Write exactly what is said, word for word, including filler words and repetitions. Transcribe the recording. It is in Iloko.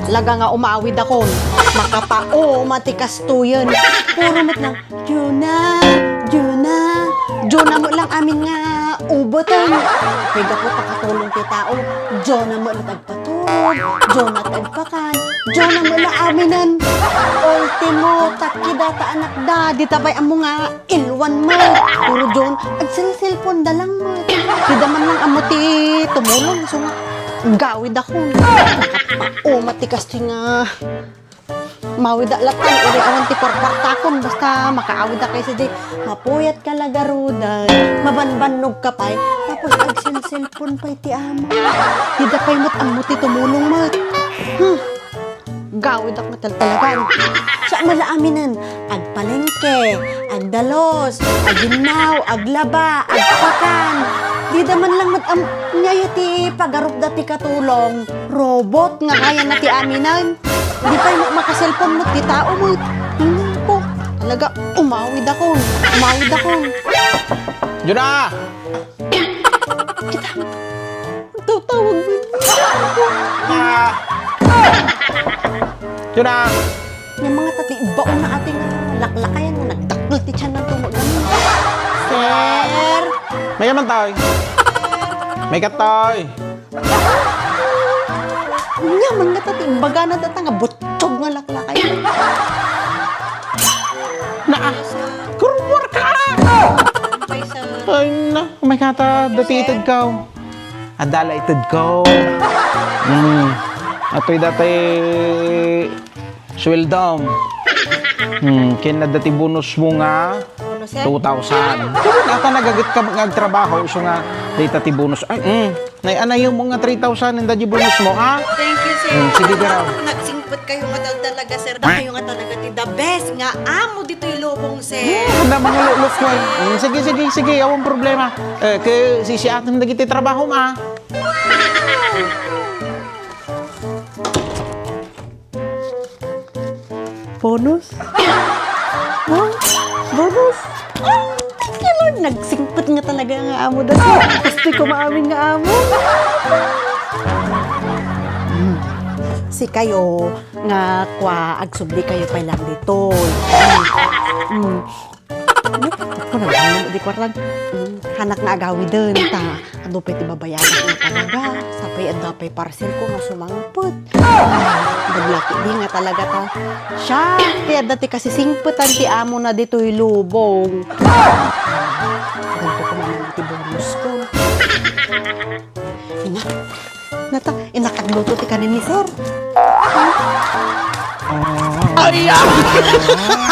Talaga nga umawidakon. Makapauma ti kastoyen. Puro met lang, "Jonah, Jonah, Jonah," met lang amin nga ubeten. Kay gapu ta katulong ti tao, Jonah met lang agpaturog, Jonah ti agpakan, Jonah met lang aminen. Ultimo, ta kidata anakda, dita pay ammo nga ilwan met. Puro Jonah, agselselponda lang met. Dida man lang ammo ti tumulong, isu nga gawidakon. Makapauma ti kastoy nga Mawida latta, uray awan ti kwarkwartakon, basta makaawida kay sadi. Mapuyatka la garuden, mabanbannog ka pay, tapos agselselpon pay ti ama. Dida pay met ammo ti tumulong met. Hmm. Gawidak nga taltalagan. Siak met lang aminen, agpalengke, agdalos, aginnaw, aglaba, agpakan. Dida man lang met am-, ania ti pagarupda ti katulong. Robot nga kayana ti aminen. Di pay makaselpon met ti tao met. Tingnan ko. Talaga, umawidakon. Umawidakon. Jonah! Kita. Tawtawag mo. Ah! Jonah! Nga mga tati, baon na ating laklakayan nga nagdakkel ti tiyan ng tumagano. Sir! May man, Toy. May ka, Toy. Ania man nga tati, imbagana data nga butchog nga laklakay. Naa, kurmor ka! Ay na, may kata, dati itedkaw. Adala itedkaw. Hmm. Atoy dati Sweldom. Hmm, ken adda ti bonus mo nga Bonus, sir? Two thousand. Ata nagaget ka nga agtrabaho, isu nga dayta ti bonus. Ay, mm. Nay-anay mo nga three thousand, inda di bonus mo, ha? Thank you, sir. Hmm, sige, garaw. Nagsingpet kayo nga tal-, talaga, sir. Kayo nga talaga ti the best nga amo ditoy lubong, sir. Hmm, na mga lulok ko. Hmm, sige, sige, sige, awan problema. Eh, ke, sisiatem dagiti trabaho, ma. Bonus? Oh, bonus? Oh, thank you, Lord. Nagsingpet nga talaga nga amo da. Gusto ko maamin nga amo. Hmm. Sikayo, nga kwa, agsubli kayo pay lang ditoy. Hmm. Hmm. Ano? Ako na lang, di ko lang. Mm, hanak nga agawiden, ta. Ano pay ti babayaran ko talaga? Sapay, adda pay parcel ko nga sumangpet. Baglaki di nga talaga ta. Siya, ti adda ti kasisingpetan ti amo na ditoy lubong. Ganito ko naman ti bonus ko. Ina, nata, inakagluto ti kanin ni sir. Ay, ah!